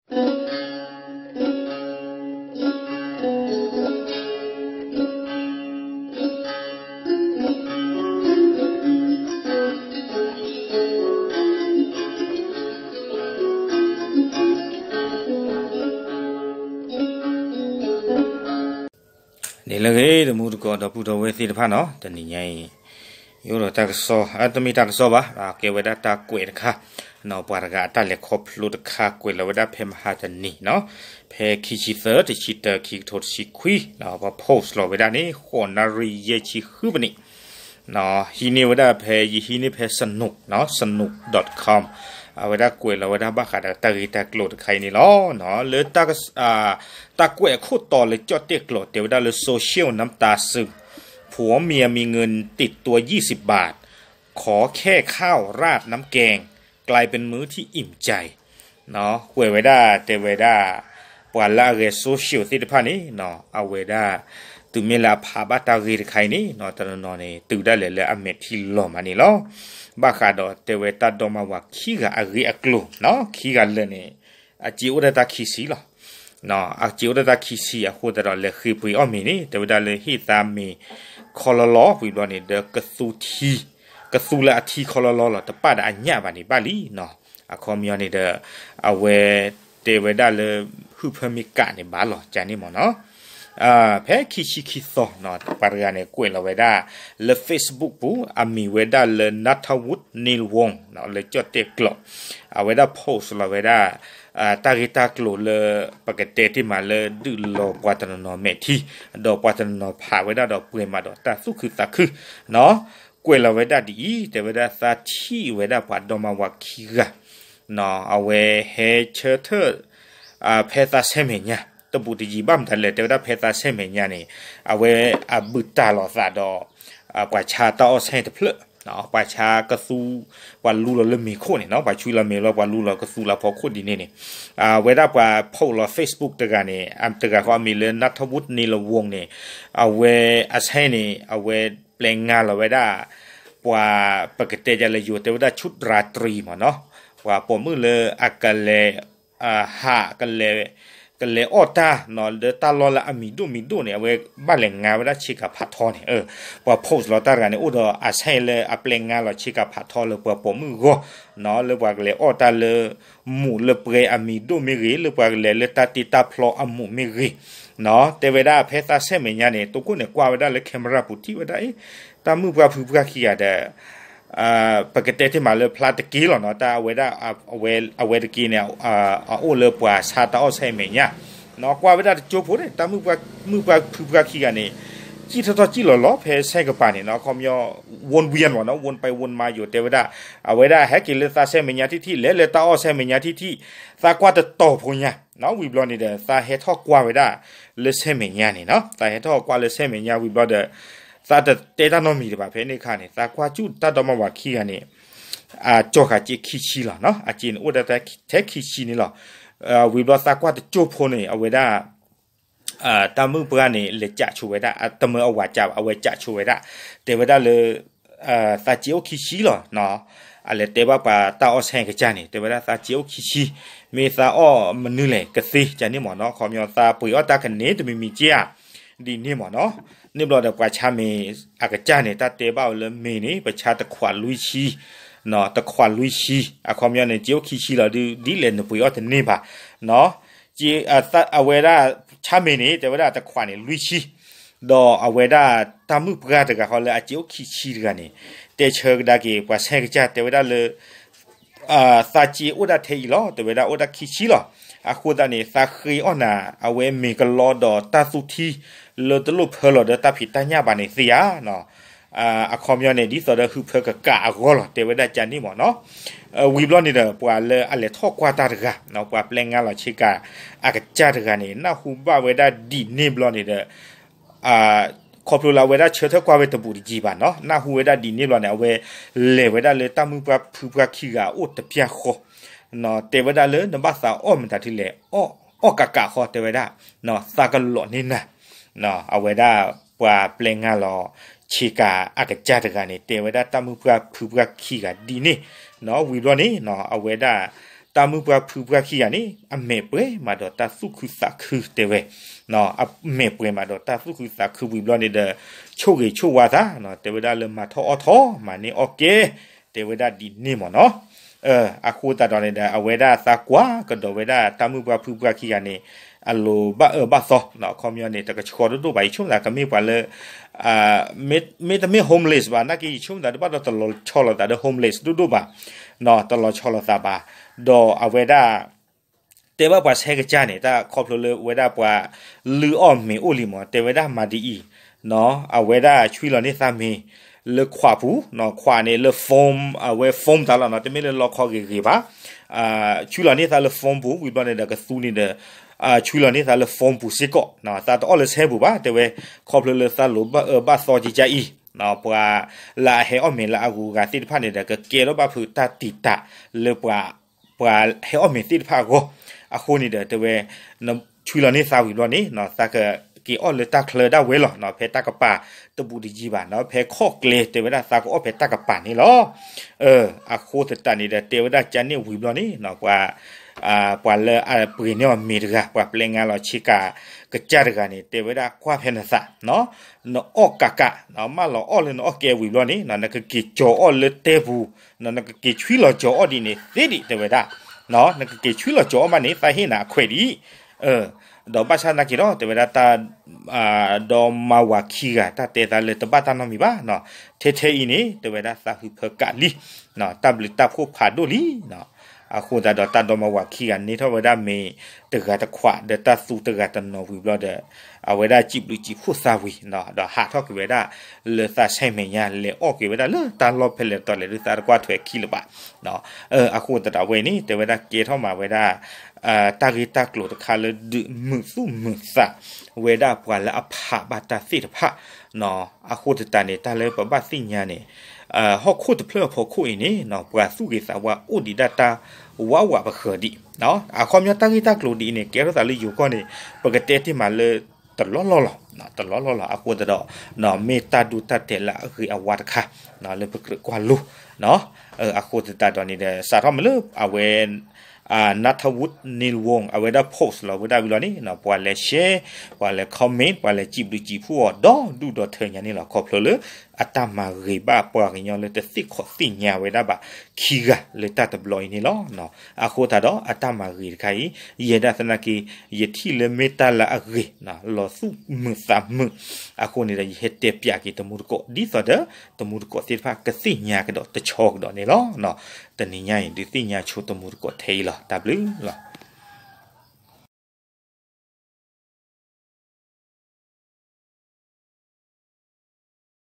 န့ၣ်လၢအဂ့ၤ တမူတကိး ဒီပုၢ်ဒီဝဲၢ်သ့ၣ်တဖၣ်နီၤ, တနံၤညါအံၤ ယအိၣ်ဒီးတၢ်ကစီၣ်, အတမ့ၢ်တၢ်ကစီၣ်ဘၣ်, ကဲဝဲဒၣ်တၢ်ကွဲးတခါ, ပှၤတဂၤအတၢ်လဲၤခီဖျိတခါ ကွဲးလီၤဝဲဒၣ်ဖဲမဟါတနံၤနီၤ, ဖဲခံဆံသၢ တဆံတၢ ခံကထိတဆံခွံ, ပှၤ post လီၤဝဲဒၣ်န့ၣ် ဃိးနၣ်ရံၣ်ယဲၢ်ဆံဃုပနံး ဟံးန့ၢ်ဝဲဒၣ်ဖဲ ယဟံးန့ၢ်ဖဲ Sanook နီၤ, sanook dot com, အဝဲဒၣ်ကွဲးလီၤဝဲဒၣ်ဘၣ်ဃးဒီးတၢ်ဂ့ၢ်တၢ်ကျိၤတခါအံၤန့ၣ်လီၤ. လၢ တၢ်ကွဲးအခိၣ်တီလၢကၠီၣ်တဲၣ်ကျိၤ တဲဝဲဒၣ်လၢ social น้ำตาซึม ผัวเมียมีเงินติดตัวยี่สิบบาท ขอแค่ข้าวราดน้ำแกง กลายเป็นมื้อที่อิ่มใจ ကွဲးဝဲဒၣ်တဲဝဲဒၣ် ပှၤလၢအဂဲၤ social သ့ၣ်တဖၣ်န့ၣ် အဝဲဒၣ် တုၤမ့ၢ်လၢအဖးဘၣ်တၢ်ဂ့ၢ်တခါအံၤန့ၣ် တနီၤနီၤန့ၣ် တုၤဒၣ်လဲာ်လၢအမဲာ်ထံလီၤမးန့ၣ်လီၤ. ဘၣ်ဃးဒီးတဲဝဲတၢ်ဒီမါဝၤခံဂၤအဂ့ၢ်အကျိၤ, ခံဂၤလၢာ်န့ၣ် အစ့အိၣ်ဒၣ်တၢ်ခံဆံလီၤ. အစ့အိၣ်ဒၣ်တၢ်ခံဆံအဃိသတးဒီး လဲၤဃ့ပှ့ၤအီၣ်မ့ၤန့ၣ် တဲဝဲဒၣ်လၢဟ့ၣ်သါမ့ၤခီလီလီၤ ဝံၤဘျီန့ၣ်ဒီး ကသူထံ, ကသူလၢအထံခီလီလီလီၤ တပာ်ဒီးအညၣ်ဘၣ်န့ၣ်ဘၣ်လံနီၤ. အခီပညီန့ၣ်ဒီး အဝဲတဲဝဲဒၣ်လၢ ဟုၣ်ဖၢမ့ၢ်ကးန့ၣ်ဘၣ်လီၤ ကန့ၣ်မ့ၢ်နီၤ. ဖဲခံဆံခံသီနီၤ ပှၤတဂၤန့ၣ် ကွဲးလီၤဝဲဒၣ်လၢ Facebook ပူၤ အမံၤဝဲဒၣ်လၢ Natawut Nilwong လၢကၠီၣ်တဲၣ်ကျိၤ, အဝဲဒၣ် post လီၤဝဲဒၣ် တၢ်ဂ့ၢ်တၢ်ကျိၤလၢ ပကတဲတ့ၢ်မးလၢဒုးလီၤပှၤတနီၤနီၤမဲာ်ထံ, ဒီးပှၤတနီၤနီၤဖးဝဲဒၣ်ဒီးပှဲၤမးဒီးတၢ်သူၣ်ခုသးခုနီၤ. ကွဲးလီၤဝဲဒၣ်ဒ်အံၤ တဲဝဲဒၣ်သးထံၣ်ဝဲဒၣ်ပှၤဒီမါဝၤခံဂၤ အဝဲဟဲဆၢထၢၣ် ဖဲသးဆဲမဲာ်ညါ တဘူးတယံၤဘၣ်မတၤလဲၣ် တဲဝဲဒၣ်ဖဲသးဆဲမဲာ်ညါန့ၣ် အဝဲအဘုၣ်တၢ်လီၤသးဒီး ပှၤဆါတၢ်အီၣ်ဆဲတဖျၢၣ်, ပှၤဆါကသူ, ပှၤလူလီၤလၢမ့ၤခိၣ်န့ၣ်နီၤ, ပှၤဆွံလီၤမ့ၤလီၤ ပှၤလူလီၤကသူလၢဖီခိၣ်ဒ်န့ၣ်န့ၣ်, အဝဲဒၣ်ပှၤ post လီၤ Facebook တဂၤန့ၣ် တဂၤဃီအမံၤလၢ Natawut Nilwong န့ၣ်, အဝဲအဆဲန့ၣ် အဝဲပျဲငါလီၤဝဲဒၣ် ပှၤပကတဲဒ်လဲၣ်ယိၤ တဲဝဲဒၣ် ชุดราตรี မ့ၢ်နီၤ, ပှၤပိာ်မုၣ်လၢအကလဲၤ ဟး ကလဲၤအီၣ်တၢ်နီၤ လၢတၢ်လီၢ်လၢအမံၤဒိၣ်မံၤဒိၣ်န့ၣ် အဝဲဘၣ်လဲၤငါဝဲဒၣ်ဆ့ကၤဖးထီန့ၣ်, ပှၤ post လီၤတၢ်တဂၤန့ၣ် အိၣ်ဒီးအဆဲလၢအပျဲငါလီၤဆ့ကၤဖးထီလၢပှၤပိာ်မုၣ်အဂီၢ်နီၤ, လၢပှၤကလဲၤအီၣ်တၢ်လၢ မူးလၢပှဲၤအမံၤဒိၣ်မ့ၢ်ဂ့ၤ, လၢပှၤကလဲၤလၢတၢ်တ့တၢ်ဖျီအမူးမ့ၢ်ဂ့ၤနီၤ, တဲဝဲဒၣ်ဖဲသးဆဲမဲာ်ညါန့ၣ် တိခိၣ်န့ၣ်ကွၢ်ဝဲဒၣ်လၢ camera ပူၤထံၣ်ဝဲဒၣ်အံၤ, တၢ်မုၣ်ပှၢ်ဖုပှၢ်ခံဂၤဒီး ပကတဲတ့ၢ်မးလၢဖျါတက့ၢ်လီၤနီၤ, တၢ်အဝဲဒၣ် အဝဲတက့ၢ်န့ၣ် အအိၣ်လၢပှၤဆါတၢ်အီၣ်ဆဲမဲာ်ညါနီၤ, ကွၢ်ဝဲဒၣ်တကၠိဖိန့ၣ် တၢ်မုၣ်ပှၢ်ဖုပှၢ်ခံဂၤန့ၣ် စံၣ်ထီၣ်ထီၣ်စံၣ်လီၤလီၤ ဖဲဆဲကပၤန့ၣ်နီၤ, အခီပညီ ဝူၼ်ဝံယၢၣ်မ့ၢ်နီၤ, ဝူၼ်ပၢၢ်ဝူၼ်မါယိၤ တဲဝဲဒၣ်, အဝဲဒၣ်ဟဲက့ၤလၢသးဆဲမဲာ်ညါထံထံၣ်, လဲၤလၢတၢ်အီၣ်ဆဲမဲာ်ညါထံထံၣ်, သးကွၢ်တတီၤဖိညါနီၤ, ဝံၤဘျီန့ၣ်ဒီး သးဟဲထီၣ်ကွၢ်ဝဲဒၣ်လၢဆဲမဲာ်ညါန့ၣ်နီၤ, သးဟဲထီၣ်ကွၢ်လၢဆဲမဲာ်ညါဝံၤဘျီဒီး သးတတဲတၢ်နီတမံၤတဘၣ် ဖဲန့ၣ်အခါန့ၣ် သးကွၢ်ဆူၣ်တၢ်ဒီမါဝၤခံဂၤန့ၣ် အကၠီဃာ်စ့ခံဆံလီၤနီၤ, အစ့န့ၣ်အိၣ်ဒၣ်ထဲခံဆံန့ၣ်လီၤ. ဝံၤဘျီသးကွၢ်တကၠိဖိန့ၣ် အဝဲဒၣ် တၢ်မုၣ်ပှၢ်န့ၣ် လဲၤကးဆိဝဲဒၣ်, တမၢအဝၤကးဘၣ်, အဝဲကးဆိဝဲဒၣ်, တဲဝဲဒၣ်လၢ သးစ့အိၣ်ခံဆံလီၤနီၤ, အလဲၤတဲဘၣ်ပှၤတၢ်အီၣ်ဆဲကစၢ်န့ၣ် တဲဝဲဒၣ်သးစ့အိၣ်ခံဆံ, မ့ၢ်သးအီၣ်မနုၤလဲၣ်ကသ့ ကန့ၣ်မ့ၢ်နီၤ, အခီပညီသးပှ့ၤအီၣ်တၢ်ကန့ၣ်တမံၤမံၤက့ဧါ ဒ်န့ၣ်မ့ၢ်နီၤ, န့ၣ်ဘျီဒီးပှၤဆါမ့ၤအကစၢ်န့ၣ် တၢ်တဲဘၣ်အီၤလၢမ့ၤန့ၣ် ပဆါတခွးလွံၢ်ဆံ, တခွးလွံၢ်ဆံ, အခီပညီန့ၣ် စ့အိၣ်ခံဆံလီၤဒုး ဒ်လဲၣ်နပှ့ၤအီၣ်တန့ၢ်ဘၣ်နီၤ, အဝဲဒၣ်ဆါမ့ၤန့ၣ် တဲဝဲဒၣ်တခွးန့ၣ်လွံၢ်ဆံ, ဒီးအဝဲဒၣ်တၢ်မုၣ်ပှၢ်တဂၤဃီလၢအစ့အိၣ်ခံဆံတဂၤန့ၣ် တဲဆၢကဒါက့ၤပှၤဆဲကစၢ် တဲဝဲဒၣ်လၢ သးစ့အိၣ်ဒၣ်ထဲအံၤလီၤ, တဲဝဲဒၣ်အိၣ်ဒၣ်ခံဆံလီၤ, အဃိသတးန့ၣ် သးဃ့အီၣ်နၤ အဝဲမ့ၤကလီဒီးတၢ်သူထံ လၢတလိၣ်ဖၢလီၤဒီးတၢ်ဖံးတၢ်ညၣ်ဘၣ်န့ၣ်သ့ဧါ အခီပညီန့ၣ် ဒ်သိးဒီးဟုးဖၢကကးအဂီၢ်လီၤ တဲဝဲဒၣ်ကန့ၣ်မ့ၢ်နီၤ, ဝံၤဘျီန့ၣ်ဒီး ပှၤလၢအလဲၤထီၣ်ကွၢ်တၢ်တဂၤ ပှၤပျဲငါလီၤဆ့ကၤ အကစၢ်တဂၤန့ၣ် နၢ်ဟူဘၣ်ဝဲဒၣ်ဒ်န့ၣ်ဘျီန့ၣ်ဒီး ခီဖျိလၢအဝဲဒၣ်ဆၢထၢၣ်ကွၢ်ဝဲတဘူးတယံၤဘၣ်နီၤ, နၢ်ဟူဝဲဒၣ်ဒ်န့ၣ်ဘျီန့ၣ် အဝဲလဲၤဝဲဒၣ်လၢတၢ်မုၣ်ပှၢ်ဖုပှၢ်ခံဂၤအအိၣ်တပျၢ်ဃီ တဲဝဲဒၣ်လၢနဘၣ်သးအီၣ်မတၤထံလဲၣ်, အီၣ်ကးကးဃီ တဲဝဲဒၣ်, သးကလိးန့ၢ်နၤ, အဝဲဒၣ်ပှၤပျဲငါလီၤဆ့ကၤအကစၢ်တဂၤန့ၣ် တဲဝဲဒၣ်တၢ်မုၣ်ပှၢ်ဖုပှၢ်ခံဂၤဒ်န့ၣ်, ဝံၤဘျီန့ၣ် အဝဲဒၣ် တၢ်မုၣ်ပှၢ်ဖုပှၢ်ခံဂၤန့ၣ် အမဲာ်ပှဲၤမးဒီးတၢ်သူၣ်ခုသးခုတဲဝဲ, အမဲာ်ပှဲၤမးဒီးတၢ်သူၣ်ခုသးခုဝံၤဘျီန့ၣ်ဒီး ဆိၣ်ဂ့ၤဆိၣ်ဝါသး တဲဝဲဒၣ်လၢမၤထီၣ်အီၣ်ထီၣ် မၤန့ၢ်အီၣ်ကဲ တဲဝဲဒၣ်ဒ်န့ၣ်မ့ၢ်နီၤ. အဃိသတးဒီးန့ၣ်ဒီး အဝဲဒၣ်သးကွၢ်ကဒီးဝဲဒၣ်တၢ်မုၣ်ပှၢ်ဖုပှၢ်ခံဂၤန့ၣ် အလိၤဘၣ်အၢဘၣ်သီ အခီပညီန့ၣ် တကဆှီဒိၣ်ဒိၣ်ဘၣ် ယဆိကမိၣ်သးကမ့ၢ်ပှၤလၢ မ့တမ့ၢ် homeless ဘၣ် နာ်က့ယဆိကမိၣ်သးတဘၣ်ဒီးတလီၤဆီလိာ်သးဒီး homeless ဒိၣ်ဒိၣ်ဘၣ်, တလီၤဆီလိာ်သးဘၣ်, ဒီးအဝဲဒၣ် တဲဘၣ်ပှၤဆဲးကစၢ်န့ၣ် တၢ်ခီဖျိလၢဝဲဒၣ်ပှၤလုၢ်အီၣ်မ့ၤအိၣ်လံမ့ၢ် တဲဝဲဒၣ်မၤဒ်အံၤ, အဝဲဒၣ်ဆွံလီၤန့ၢ်သးမ့ၤ လၢခွးပူၤ, ခွးန့ၣ်လၢ foam အဝဲ foam သးလီၤနီၤ တမ့ၢ်လၢလီခီဂ့ၤဂ့ၤဘၣ်, ဆွံလီၤန့ၢ်သးလၢ foam ပူၤ ဝံၤဘျီန့ၣ်ဒီးကသူန့ၣ်ဒီး ဆွံလီၤန့ၢ်သးလၢ foam ပူၤစ့ၢ်ကီး, သးတအီၣ်လၢဆဲပူၤဘၣ် တဲဝဲ, ခီဖျိလၢသးလိၤဘၣ်အၢဘၣ်သီကကါအံၤ, ပှၤလၢအဟဲအီၣ်မ့ၤလၢအဂုၤအဂၤသ့ၣ်တဖၣ်န့ၣ်ဒီး ကကဲထီၣ်ဘၣ်ဖုးတၢ်တံာ်တာ်လၢပှၤ ပှၤဟဲအီၣ်မ့ၤသ့ၣ်တဖၣ်အဂီၢ်, အဃိန့ၣ်ဒီးတဲဝဲ ဆွံလီၤန့ၢ်သးဝံၤဘျီန့ၣ် သးကက့ၤအီၣ်လၢတၢ်ချၢဒၣ်ဝဲလီၤ, ဖဲတၢ်ကပၤတဘူးတယံၤဘၣ်နီၤ ဖဲခီၣ်ကျဲတဲဝဲဒၣ်သးကအီၣ်ဖဲတၢ်ကပၤန့ၣ်လီၤ. အဃိသတးန့ၣ်ဒီး တဲဝဲဒၣ်ကန့ၣ်ဝံၤဘျီန့ၣ် ပှၤ ပှၤလၢအပှ့ၤန့ၢ်အီၤမ့ၤတဂၤ ပှၤပျဲငါလီၤဆ့ကၤကစၢ်တဂၤန့ၣ် တဲဝဲဒၣ်ကွၢ်ဖဲနသး နအီၣ်ကးကး မၢလီၤအီၣ်လၢနအီၣ်ကဲဝံၤဘျီန့ၣ် နကက့ၤကၠီၤအီၣ်လၢတဲပူၤ, နကက့ၤဆွံလီၤကၠီၤအီၣ်ဒ်န့ၣ်သ့ဒံးတဲဝဲဒၣ်, နကက့ၤဆွံလီၤကၠီၤအီၣ်မးန့ၣ် သးဟ့ၣ်နၤအခွဲးဒံး, ဒီးဘၣ်ဆၣ်သနာ်က့ဒီး တဲဝဲဒၣ်တၢ် ဒီမါဝၤခံဂၤ တၢ်တဲသးလၢတဘၣ်တၢ်နီတမံၤဘၣ်, ထဲထဲအံၤန့ၣ် တဲဝဲဒၣ်သးဟုးဖၢကးလံ, တၢ်ဘျုးတၢ်ဖှိၣ်ဖးဒိၣ်လံ အဃိသတးဒီးတၢ်ဒီမါဝၤခံဂၤန့ၢ်ထီၣ်ဝဲဒၣ်မ့ၤတဂၤတခွး ဒီးတၢ်သူတဂၤတနီၤဝံၤဘျီဒီး အဝဲဒၣ်စံးဘျုးစံးဖှိၣ်သးဝံၤ ဒီးဟးထီၣ်က့ၤဝဲဒၣ်လၢသးဆဲမဲာ်ညါ လဲၤအီၣ်က့ၤဝဲဒၣ်လၢတၢ်လီၢ်ဖဲလဲၣ်တတီၤလဲၣ် ဒုးသးတကွၢ်ထွဲခံလၢၤဘၣ်. အဃိသတးဝဲန့ၣ် တဲဝဲဒၣ်ကဲထီၣ်မးဝဲဒၣ် တၢ်ဂ့ၢ်တၢ်ကျိၤတခါလၢဒုးမုာ်သူၣ်မုာ်သးဝဲဒၣ်ပှၤလၢအဖးဘၣ်တၢ်သ့ၣ်တဖၣ် အဃိသတးန့ၣ် တၢ်လၢပဘၣ်သ့ၣ်ညါန့ၣ် ဟီၣ်ခိၣ်တဖျၢၣ်အဖီခိၣ်အံၤန့ၣ် ပှၤသူၣ်ဂ့ၤသးဝါအိၣ်ဒံးဒၣ်တၢ်ဝးဝးပဃၢၤဒံး, အခီပညီတၢ်ဂ့ၢ်တၢ်ကျိၤဒ်အံၤန့ၣ် ကဲထီၣ်သးလၢယိၤကီၢ်န့ၣ် ပကတဲတ့ၢ်မးလၢ တလီၢ်လီၢ်လီၤ, တလီၢ်လီၢ်လီၤ. အဃိသတးဒီး မ့ၢ်တၢ်ဒိတၢ်တဲာ်လၢအဂ့ၤအဝါတခါ လၢပကြၢးကွၢ်လိ အဃိသတးဒီးန့ၣ်ဒီး စးထီၣ်မ့ၢ်လၢအဝဲ Nathavud Nilwong အဝဲဒၣ် post လီၤဝဲဒၣ်ဝံၤလီၤန့ၣ် ပှၤလဲၤ share ပှၤလဲၤ comment ပှၤလဲၤစံးဘျုးစံးဖှိၣ်အီၤ ဒီဒူၣ်ဒီထၢညါန့ၣ်လီၤ. ခီဖျိလၢ အတၢ်မၤဂ့ၤဘၣ်ပှၤကညီလၢတသ့ၣ်ခီၣ်သ့ၣ်ညါဝဲဒၣ်ဘၣ်ခံဂၤလၢတၢ်တဘျီအံၤန့ၣ်လီၤ. အဃိသတးဒီးအတၢ်မၤဂ့ၤတခါအံၤ ယဲဒၣ်သနာ်က့ ယထံၣ်လၢမ့ၢ်တၢ်လၢအဂ့ၤ လီၤသူၣ်မုာ်သးမုာ် အဃိန့ၣ်ဒီး ယဟဲတဲပၠးက့ၤတမူတကိး ဒ်သိးဒီး တမူတကိးသ့ၣ်တဖၣ်ကသ့ၣ်ညါကဒီးတဆီကဒီးန့ၣ်လီၤ. တနံၤညါအံၤ ဒုးသ့ၣ်ညါဆိတမူတကိးထဲအံၤလီၤ. တၢ်ဘျုးလီၤ.